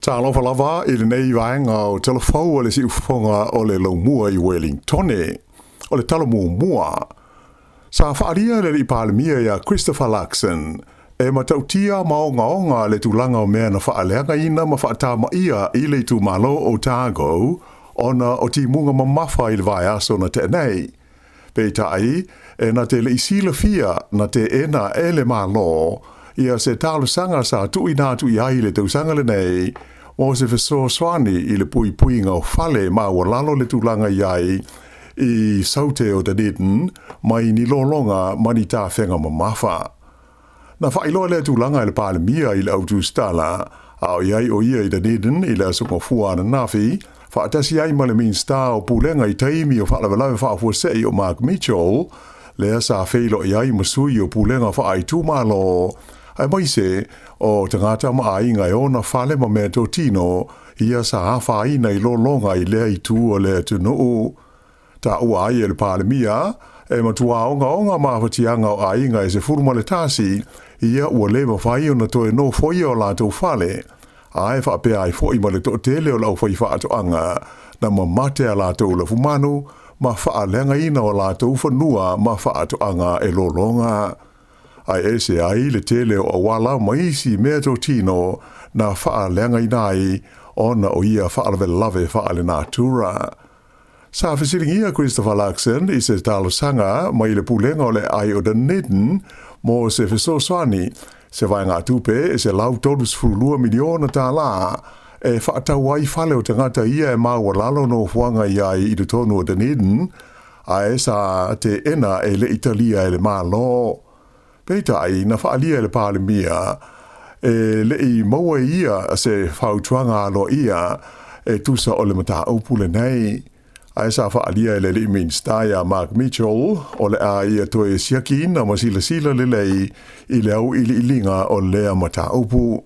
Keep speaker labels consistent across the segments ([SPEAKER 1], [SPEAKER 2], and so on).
[SPEAKER 1] Talofa lava i lenei vaega o Talafou a le Siufofoga o le Laumua i Welingtone. O le tala muamua, sa faaalia e le Alii Palemia ia Christopher Luxon e matautia ma ogaoga le tulaga o mea na faaleagaina ma faatamaia i le itumalo o Otago ona o timuga mamafa i le vaiaso na tea nei. Peitai, e na te le i silafia na teena e le Malo ia se talosaga sa tuuina atu i ai i le tausaga lenei mo se fesoasoani i le puipuiga o fale maualalo le tulaga i ai i Saute o Dunedin mai ni lologa ma ni tafega mamafa. Na faailoa lea tulaga e le Palemia i le au tusitala, a o i ai o ia i Dunedin i le Aso Gafua ananafi, faatasi ai ma le Minisita o Pulega i taimi o Faalavelave Faafuasei o Mark Mitchell, lea sa feiloai ai ma sui o Pulega Faaitumalo, aemaise o tagata ma aiga e ona fale ma meatotino ia sa afaina i lologa i lea itu o le atunuu. Taua ai e le Palemia, e matua ogaoga mafatiaga o aiga e 11 ia ua le mafai ona toe nofoia o latou fale, ae faapea ai foi ma le toatele o le aufaifaatoaga na mamate a latou lafumanu ma faaleagaina o latou fanua ma faatoaga e lologa. Ae ese ai le tele o auala ma isi meatotino na faaleagaina ai ona o ia faalavelave faalenatura. Sa fesiligia Christopher Luxon i se talosaga mai le Pulega o le Aai o Dunedin mo se fesoasoani, se vaegatupe e $132 miliona tālā e faatau ai fale o tagata ia e maualalo nofoaga i ai i totonu o Dunedin, ae sa teena e le i talia e le Malo. Peitai, na faaalia e le Palemia, e le i maua e ia se fautuaga aloaia e tusa o le mataupu lenei. Ae sa faaalia e le alii Minisita ia Mark Mitchell, o le a ia toe siakiina ma silasila lelei i le auiliiliga o lea mataupu.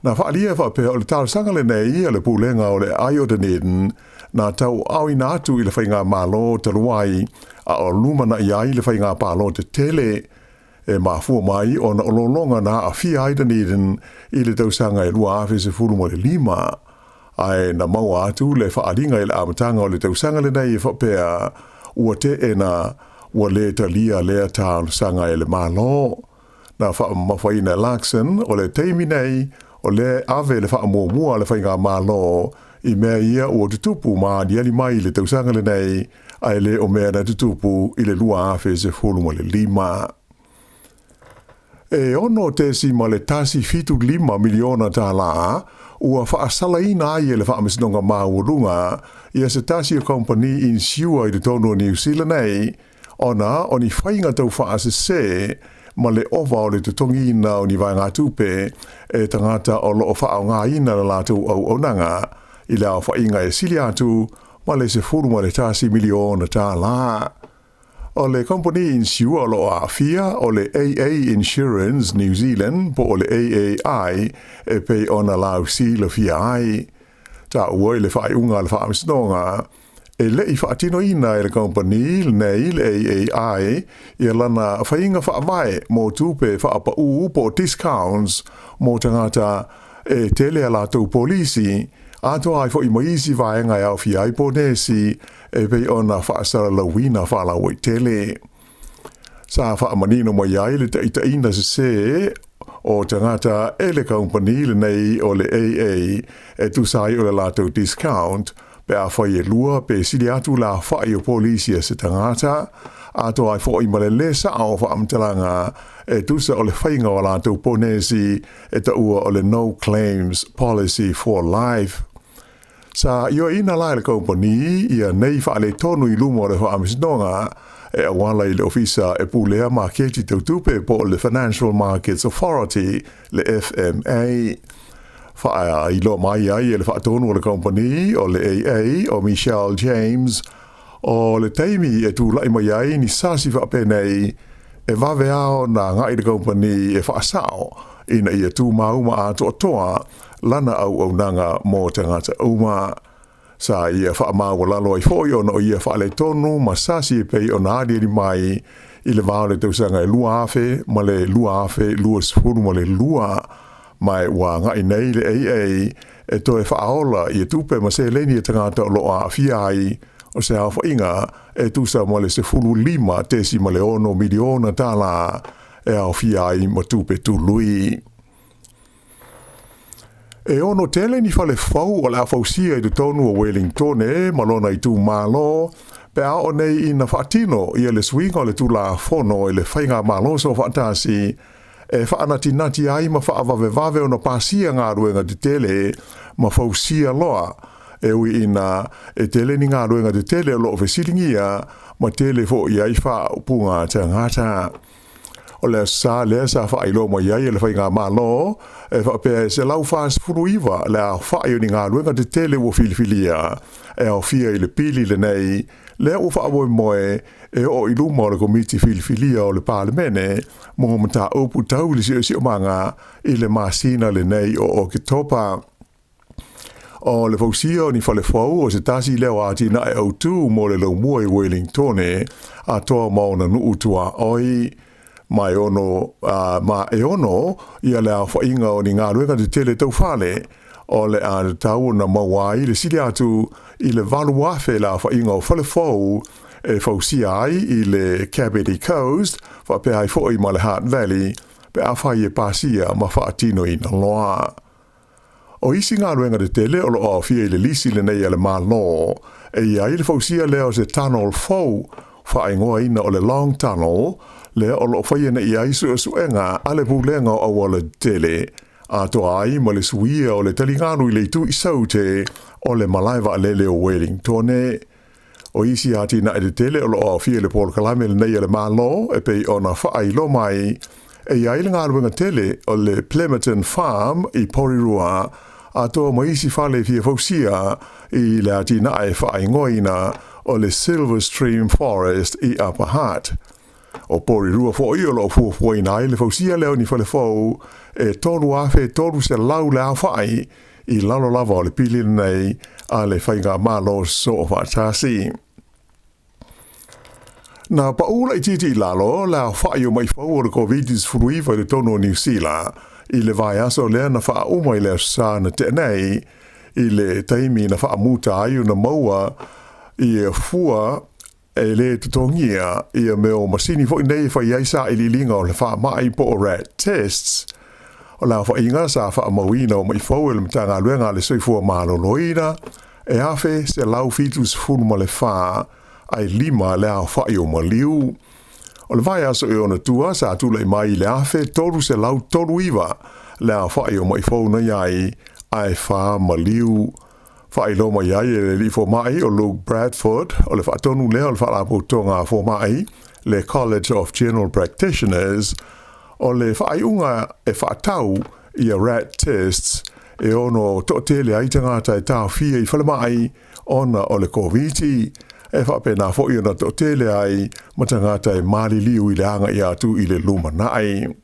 [SPEAKER 1] Na faaalia e faapea o le talosaga lenei a le Pulega o le Aai o Dunedin na tauaaoina atu i le faigamalo talu ai a o lumanai ai le faiga palota tele e mafua mai ona o lologa na aafia ai Dunedin i le tausaga e 2015. Ae na maua atu le faaaliga i le amataga o le tausaga lenei e faapea ua teena ua le talia lea talosaga e le Malo. Na faamamafaina e Luxon o le taimi nei o lea e ave le faamuamua a le faigamalo i mea ia ua tutupu ma aliali mai i le tausaga lenei ae le o mea na tutupu i le 2015. E $6.175 miliona tālā ua faasalaina ai e le Faamasinoga Maualuga ia se tasi o kamupani inisiua i totonu o Niu Sila nei ona o ni faiga taufaasese ma le ova o le totogiina o ni vaegatupe e tagata o lo o faaaogaina le latou auaunaga i le aofaiga e sili atu ma le $11 miliona tālā. O le kamupani inisiua o lo o aafia o le AA Insurance New Zealand po o le AAI e pei ona lausilafia ai. Taua i le faaiuga a le Faamasinoga, e le i faatinoina e le kamupani lenei le AAI ia lana faiga faavae mo tupe faapaū po o discounts mo tagata e tele a latou polisi, atoa ai foi ma isi vaega e aofia ai ponesi e pei ona faasalalauina faalauaitele. Sa faamanino mai ai le taitaiina sesē o tagata e le kamupani lenei o le AA e tusa ai o le latou discount pe afai e lua pe sili atu le aofai o polisi a se tagata, atoa ai foi ma le lē sao o faamatalaga e tusa o le faiga o a latou ponesi e taua o le No Claims Policy for Life. Sa ioeina la e le kamupani ia nei faaletonu i luma o le Faamasinoga e auala i le Ofisa e Pulea Maketi Tau Tupe po o le Financial Markets Authority, le FMA. Faailoa mai ai e le faatonu o le kamupani o le AA o Michelle James, o le taimi e tulai mai ai ni sasi faapenei, e vave lava ona agai le kamupani e faasao ina ia tumau ma atoatoa lana auaunaga mo tagata uma. Sa ia faamaualalo ai foi ona o ia faaletonu ma sasi e pei ona aliali mai i le va o le tausaga e 2000 ma le 2022. Ma ua agai nei le AA e toe faaola ia tupe ma seleni a tagata o lo o aafia ai, o se aofaiga e tusa ma le $15.6 miliona tala e aofia ai ma tupe tului. E ono tele ni fale fou o le a fausia i totonu o Wellingtone ma lona itumalo pe a oo nei ina faatino ia le suiga o le Tulafono i le Faigamalo Soofaatasi e faanatinati ai ma faavavevave ona pasia galuega tetele ma fausia loa, e ui ina e tele ni galuega tetele o lo o fesiligia ma tele foʻi ai faaupuga tagata. O le Aso Sa lea sa faailoa mai ai e le Faigamalo e faapea e 149 le aofai o ni galuega tetele ua filifilia e aofia i le pili lenei, lea ua faamoemoe e oo i luma o le Komiti Filifilia o le Palemene mo mataupu tau i le siosiomaga i le masina lenei o Oketopa. O le fausia o ni fale fou o se tasi lea o atinae autu mo le laumua i Wellingtone atoa ma ona nuu tuaoi. Ma e ono, ma e ono ia le aofaiga o ni galuega tetele tau fale o le a tatau ona maua ai le sili atu i le 8,000 le aofaiga o fale fou e fausia ai i le Kapiti Coast faapea ai foi ma le Hutt Valley pe afai e pasia ma faatinoina loa. O isi galuega tetele o lo o aofia i le lisi lenei a le Malo, e i ai le fausia lea o se tunnel fou, faaigoaina o le Long Tunnel, lea o lo o faia nei ai suesuega a le Pulega o Auala Tetele, atoa ai ma le suia o le taligalu i le itu i Saute o le malae vaalele o Wellingtone. O isi atinae tetele o lo o aofia i le polokalame lenei a le Malo e pei ona faailoa mai, e i ai le galuega tele o le Plimmerton Farm i Porirua, atoa ma isi fale e fia fausia i le atinae faaigoaina o le Silver Stream Forest i Upper Hutt. O Porirua foi o lo o fuafuaina ai le fausia lea o ni fale fou e 3,300 le aofai i lalo lava o le pili lenei a le Faigamalo Soofaatasi. Na paʻu laitiiti i lalo le aofai o maʻi fou o le Koviti-19 i totonu o Niu Sila i le vaiaso lea na faauma i le Aso Sa na tea nei, i le taimi na faamuta ai ona maua ia fua e lē totogia ia mea o masini foi nei e fai ai sailiiliga o le faamai po o RAT tests. O le aofaiga sa faamauina o maʻi fou e le Matagaluega a le Soifua Maloloina e 1,174, ae 5 le aofai o maliu. O le vaiaso i ona tua sa tulai mai i le 1,339 le aofai o maʻi fou na i ai, ae 4 maliu. Faailoa mai ai e le alii fomai o Luke Bradford, o le faatonu lea o le Faalapotopotoga a Fomai, le College of General Practitioners, o le faaiuga e faatau ia RAT tests e ono toatele ai tagata e taofia i falemai ona o le Koviti, e faapena foi ona toatele ai ma tagata e maliliu i le agai atu i le lumanai.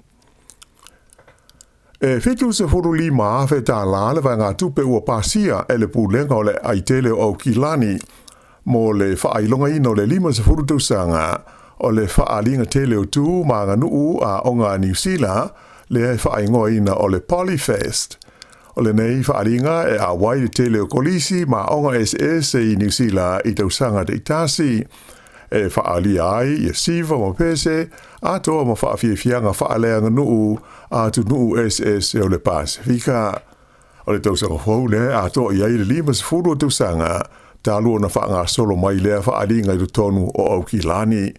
[SPEAKER 1] E $75,000 tala le vaegatupe ua pasia e le Pulega o le Aitele o Aukilani mo le faailogaina o le 50 tausaga o le faaaliga tele o tu ma aganuu a aoga a Niu Sila, lea e faaigoaina o le Polyfest. O lenei faaaliga e auai le tele o kolisi ma aoga eseese i Niu Sila i tausaga taitasi, e faaalia ai ia siva ma pese atoa ma faafiafiaga faaleaganuu a atunuu eseese o le Pasefika. O le tausaga fou lea e atoa i ai le 50 o tausaga talu ona faagasolo mai lea faaaliga i totonu o Aukilani.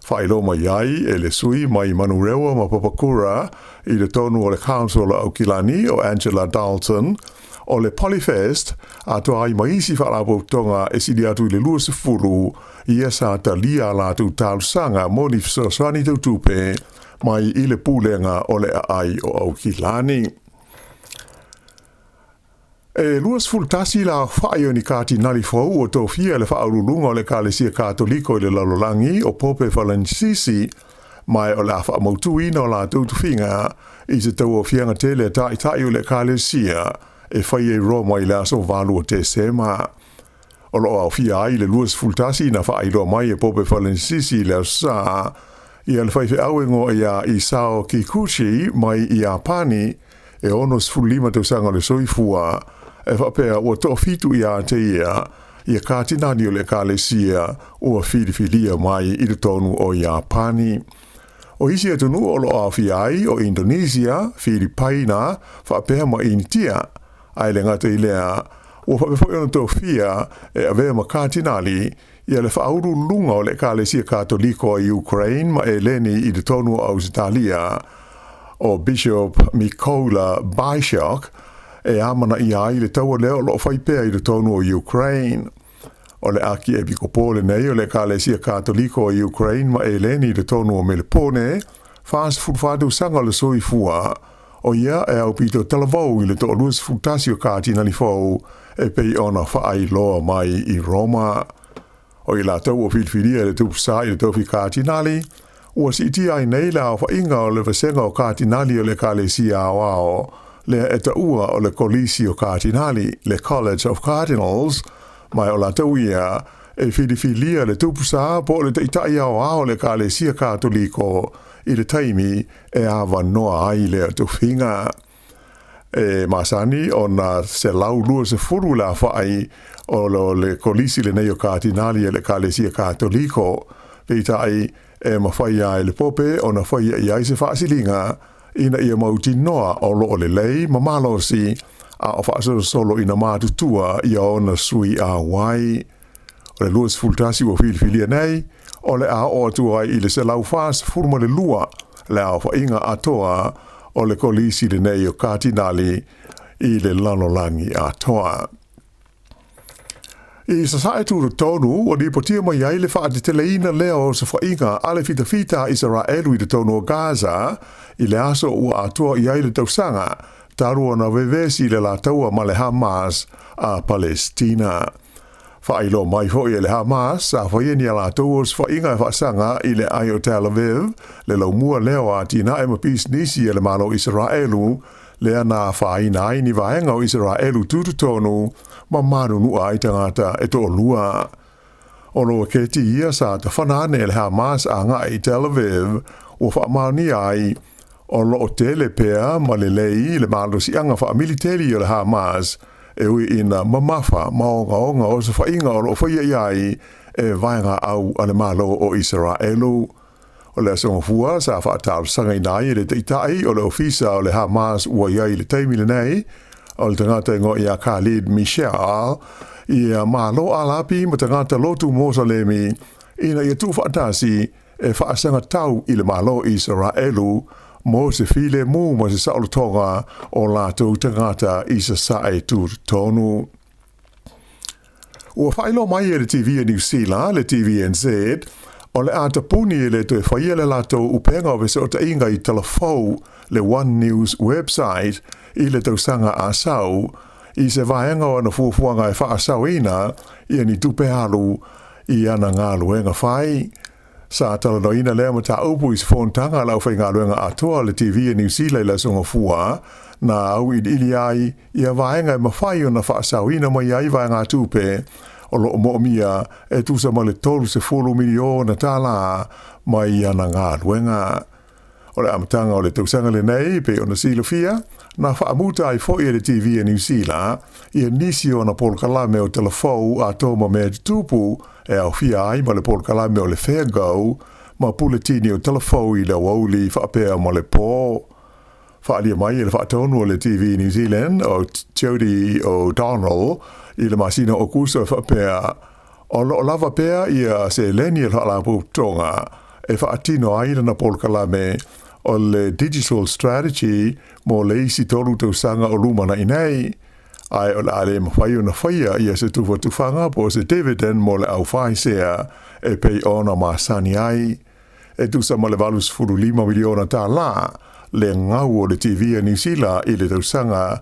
[SPEAKER 1] Faailoa mai ai e le sui mai Manurewa ma Papakura i totonu o le Council o Aukilani o Angela Dalton, o le Polyfest atoa ai ma isi faalapotopotoga e sili atu i le 20 ia sa talia a latou talosaga mo ni fesoasoani tautupe mai i le Pulega o le Aai o Aukilani. E 21 le aofai o ni katinali fou ua tofia e le faauluuluga o le Ekalesia Katoliko i le lalolagi o Pope Falenisisi, ma o le a faamautuina o latou tofiga i se tauaofiaga tele a taitai o le Ekalesia e faia i Roma i le aso 8 o Tesema. O lo o aofia ai le 21 na faailoa mai e Pope Falenisisi i le Aso Sa, ia le faifeau e igoa ia Isao Kikuchi mai Iapani, e 65 tausaga le soifua, e faapea ua toafitu ia te ia ia katinali o le Ekalesia ua filifilia mai i totonu o Iapani. O isi atunuu o lo o aofia ai o Indonesia, Filipaina, faapea ma Initia. Ae le gata i lea, ua faapea foi ona tofia e avea ma katinali ia le faauluuluga o le Ekalesia Katoliko a Ukraine ma Eleni i totonu o Ausetalia, o Bishop Mykola Bychok, e amanaia ai le taua lea o lo o fai pea i totonu o Ukraine. O le Akiepikopo lenei o le Ekalesia Katoliko a Ukraine ma Eleni i totonu o Melepone, 44 tausaga le soifua, o ia e aupito talavou i le 21 o katinali fou e pei ona faailoa mai i Roma. O i latou ua filifilia e le Tupu Sa i le tofi katinali, ua siitia ai nei le aofaiga o le vasega o katinali o le Ekalesia Aoao, lea e taua o le Kolisi o Katinali, le College of Cardinals, ma o latou ia e filifilia le Tupu Sa po o le Taitai Aoao o le Ekalesia Katoliko i le taimi e avanoa ai lea tofiga. E masani ona 120 le aofai o le Kolisi lenei o Katinali e le Ekalesia Katoliko, peitai e mafai lava e le Pope ona faia i ai se faasiliga ina ia mautinoa o lo o lelei ma malosi a o faasolosolo ina matutua ia ona sui auai. O le 21 ua filifilia nei, o le a oo atu ai i le 142 le aofaiga atoa o le Kolisi lenei o Katinali i le lalolagi atoa. I Sasae Tutotonu, ua lipotia mai ai le faateteleina lea o osofaiga a le fitafita a Isaraelu i totonu o Gaza i le aso ua atoa i ai le tausaga talu ona vevesi le la taua ma le Hamas a Palestina. Faailoa mai foi e le Hamas sa faia ni a latou osofaiga e faasaga i le aai o Tel Aviv, le laumua lea o atinae ma pisinisi a le Malo o Isaraelu, lea na afaina ai ni vaega o Isaraelu tutotonu ma manunua ai tagata e toalua. O loketi ia sa tafana ane e le Hamas agai i Tel Aviv, ua faamaonia ai o lo o tele pea ma lelei le malosiaga faamiliteli o le Hamas, e ui ina mamafa ma ogaoga osofaiga o lo o faia i ai e vaega au a le Malo o Isaraelu. O le Aso Gafua sa faatalosagaina ai e le taitai o le ofisa o le Hamas ua i ai i le taimi lenei, o le tagata igoa ia Khalid Mishaal, ia Malo Alapi ma tagata lotu Mosalemi ina ia tuufaatasi e faasagatau i le Malo o Isaraelu mo se filemu ma se saolotoga o latou tagata i Sasae tutotonu. Ua faailoa mai e le TV a Niu Sila, le TVNZ, o le a tapuni e le toe faia le latou upega o fesootaiga i talafou le One News website i le tausaga a sau, i se vaega o ana fuafuaga e faasaoina ia ni tupe alu i ana galuega fai. Sa talanoaina lea mataupu i se fonotaga a le aufaigaluega atoa a le TV a Niu Sila i le Aso Gafua, na auiliili ai ia vaega e mafai ona faasaoina mai ai vaegatupe o lo o moomia e tusa ma le $30 miliona tālā mai ana galuega. O le amataga o le tausaga lenei, pei ona silafia, na faamuta ai foi e le TV a Niu Sila ia nisi o ana polokalame o talafou atoa ma mea tutupu e aofia ai ma le polokalame o le Fair Go ma puletini o talafou i le aoauli faapea ma le pō. Faaalia mai e le faatonu o le TV New Zealand o Jodie O'Donnell i le masina o Okuso e faapea, O lo o lava pea ia seleni a le Faalapotopotoga e faatino ai lana polokalame o le Digital Strategy mo le isi 3 tausaga o lumanai nei, ae o le a le mafai ona faia ia se tufatufaga po o se dividend mo le aufaisea e pei ona masani ai. E tusa ma le $85 miliona tālā le gau o le TV a Niu Sila i le tausaga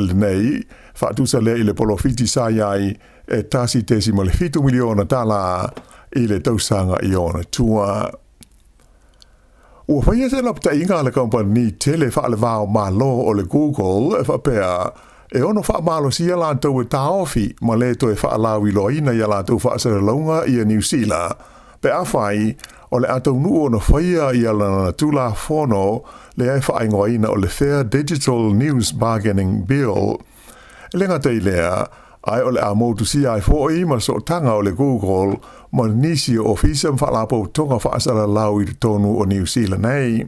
[SPEAKER 1] lenei, faatusa lea i le polofiti sa i ai e $1.7 miliona tālā i le tausaga i ona tua. Ua faia se lapataiga a le kamupani tele faalevao Malo o le Google e faapea e ono faamalosia latou e taofi ma le toe faalauiloaina i a latou faasalalauga ia Niu Sila pe afai o le a taunuu ona faia ia lana Tulafono lea e faaigoaina o le Fair Digital News Bargaining Bill. E le gata i lea, ae o le a motusia ai fo'i ma sootaga o le Google ma nisi o ofisa ma faalapotopotoga faasalalau i totonu o Niu Sila nei.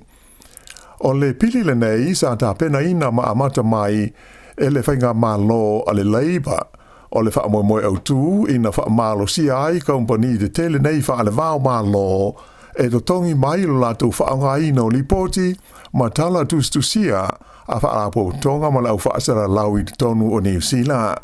[SPEAKER 1] O le pili lenei sa tapenaina ma amata mai e le faigamalo a le Labour, o le faamoemoe autu ina faamalosia ai kamupani tetele nei faale-va o Malo e totogi mai lo latou faaaogaina o lipoti ma tala tusitusia a faalapotopotoga ma le au faasalalau i totonu o Niu Sila.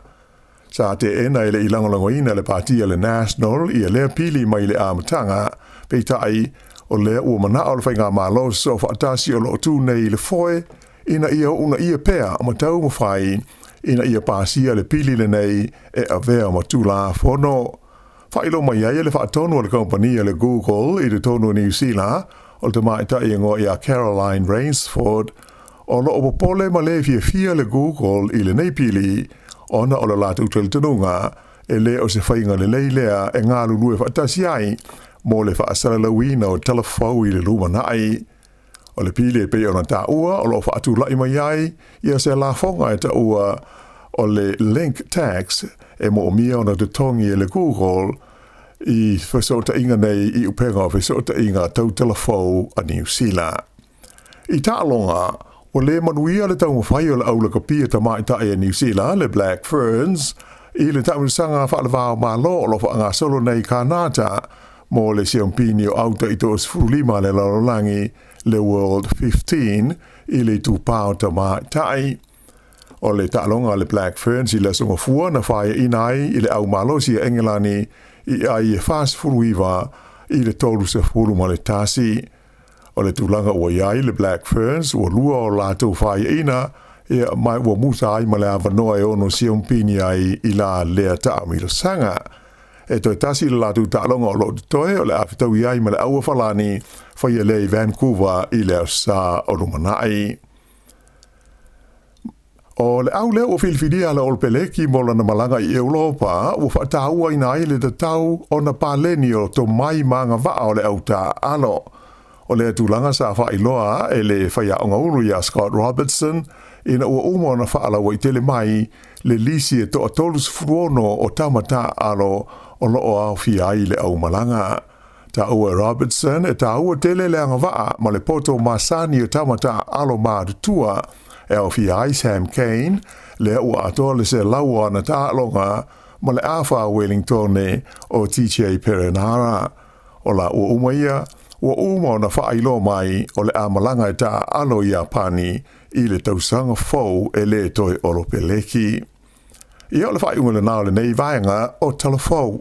[SPEAKER 1] Sa teena e le i lagolagoina e le Pati a le National ia lea pili mai le amataga, peitai, o lea ua manao le Faigamalo Sosoofaatasi o lo o tu nei i le foe ina ia uunaia pea ma taumafai ina ia pasia le pili lenei e avea ma Tulafono. Faailoa mai ai e le faatonu a le kamupani a le Google i totonu o Niu Sila, o le tamaitai e igoa ia Caroline Rainsford, o lo o popole ma le fiafia le Google i lenei pili ona o le latou talitonuga e le o se faiga lelei lea e galulue faatasi ai mo le faasalalauina o tala fou i le lumanai. O le pili e pei ona taua o lo o faatulai mai ai ia se lafoga e taua o le Link Tax e moomia ona totogi e le Google i fesootaiga nei i upega o fesootaiga tau tala fou a Niu Sila. I taaloga, ua le manuia le taumafai o le au lakapi a tamaitai a Niu Sila, le Black Ferns, i le taamilosaga faale-va o Malo o lo o faagasolo nei i Kanata mo le Siampini o Au Taitoasefululima a le Lalolagi, le World 15, i le itupa o tamaitai. O le taaloga a le Black Ferns i le Aso Gafua na faiaina ai i le au malosi a Engelani i ai e 49 i le 31. O le tulaga ua i ai le Black Ferns ua lua o latou faiaina ia ma ua musa ai ma le avanoa e ono siampini ai i la lea taamilosaga. E toe tasi le latou taaloga o lo o totoe o le a fetaui ai ma le au Falani faia lea i Vancouver i le aso Sa o lumanai. O le au lea ua filifilia a le Olopeleki mo lana malaga i Europa ua faatauaina ai le tatau ona paleni o tomai ma agavaa o le au taaalo. O lea tulaga sa faailoa e le faiaoga ulu ia Scott Robertson ina ua uma ona faalauaitele mai le lisi e toa 36 o tama taaalo o lo o aofia ai le aumalaga. Taua e Robertson e taua tele le agavaa ma le poto masani o tama taaalo matutua e aofia ai Sam Cane, lea ua atoa le 100 o ana taaloga, ma le afa a Wellingtone o TJ Perenara. O laua uma ia, ua uma ona faailoa mai o le a malaga e taaalo i Iapani i le tausaga fou e le toe Olopeleki. Ia o le faaiuga lena o lenei vaega o Tala Fou.